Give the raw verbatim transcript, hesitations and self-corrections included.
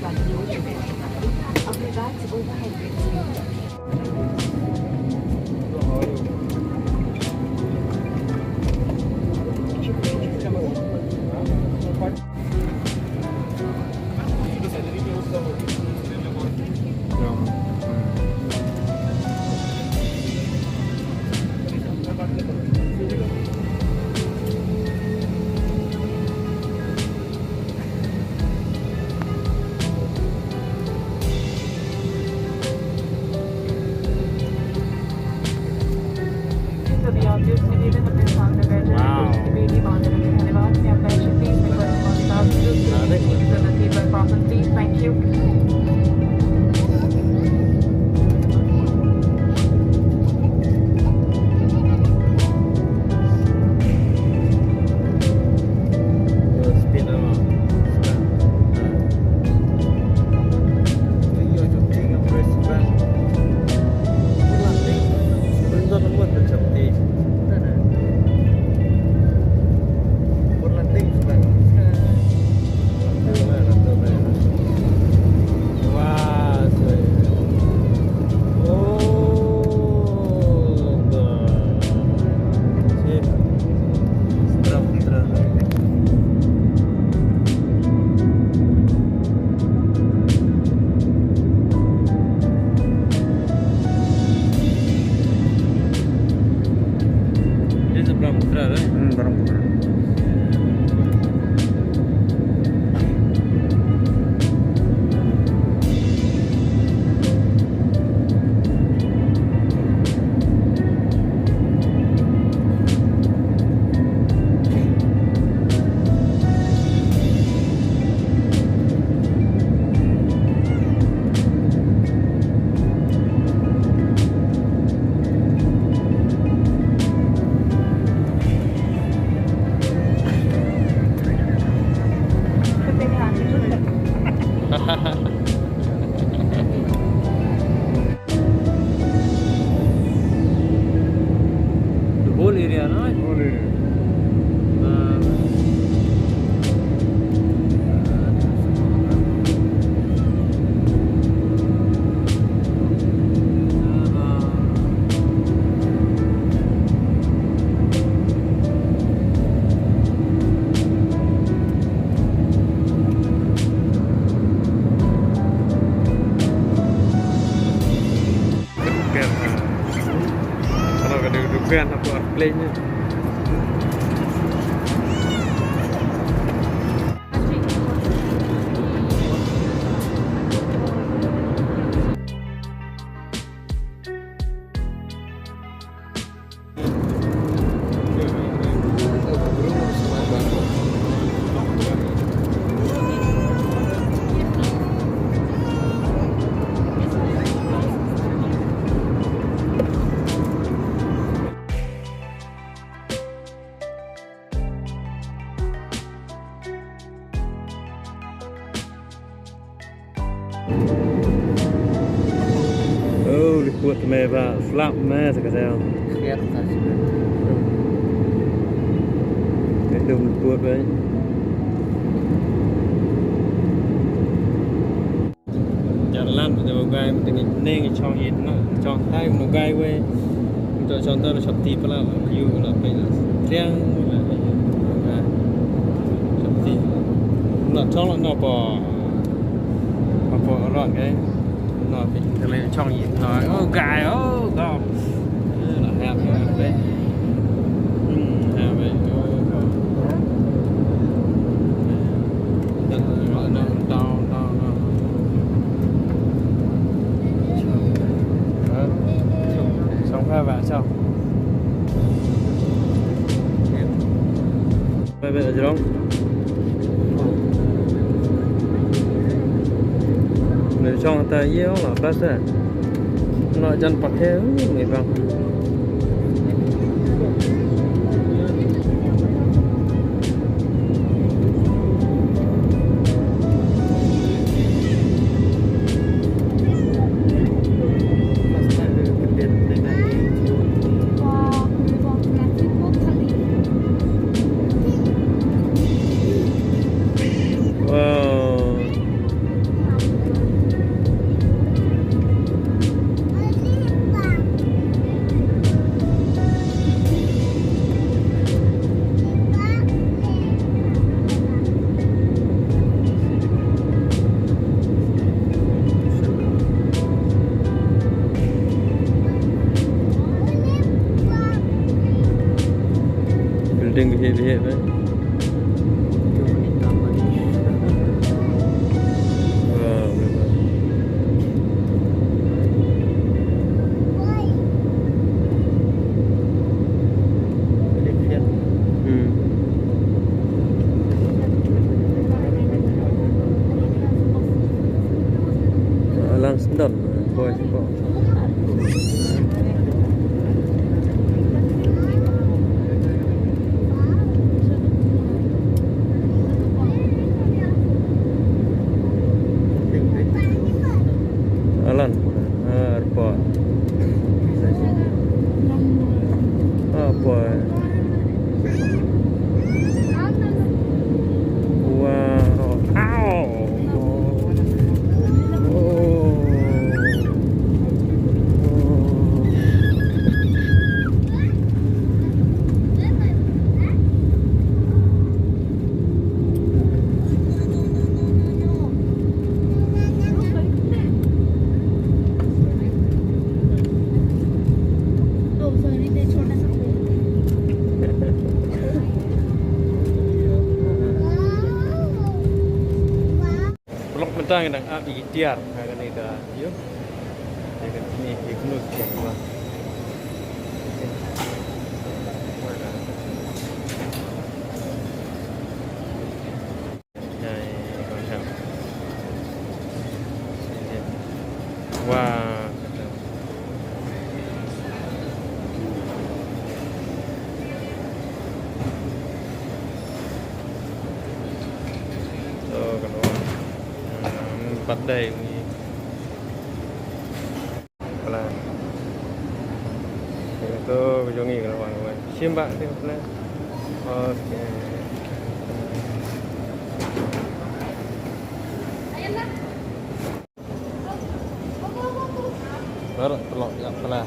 Of the back's overhead bins. Thank you. This is Brahmaputra, right? Hmm, Brahmaputra. The whole area, no? Whole area. Ka dukan, ha. Kano ka du-, dukan hapoh Arplane ne. Oh, liput me ba slap me sa ka sel. Kher ta sibet. Itu liput ba. Jalan tu gai mesti ni ni chong it na chong tai nu gai we. Untuk contoh na Shopee pala, you na pe na. Tiang na Shopee. Na chong na pa. Apa orang eh? Na pe kali chong yi na. Oh gai, oh gai. Na hap ya pe. Hmm, hap eh. Oh gai. Dan na down down down. Ha? Song pha ba chong. Ba ba jrong. Ne chong ta ye la ba sa. No jan pa the me bang. Wow. Yang bihek-bihek, eh. Wah, boleh buat. Hmm. Alang sendon, boy, boy. Alan, ah, airport. Apa? Wow. Ow. Oh. Oh. Paralok, mynta ngi dang ap ïa ki tiar ha kane ka, ïa kane ka knud, ïa kane. Wah. To, ka long. Hmm, pat dei ngi. Pla. Ito ka jong ngi ka la wan, wan. Shim ba te pla. Okay. Bar telok ya pla.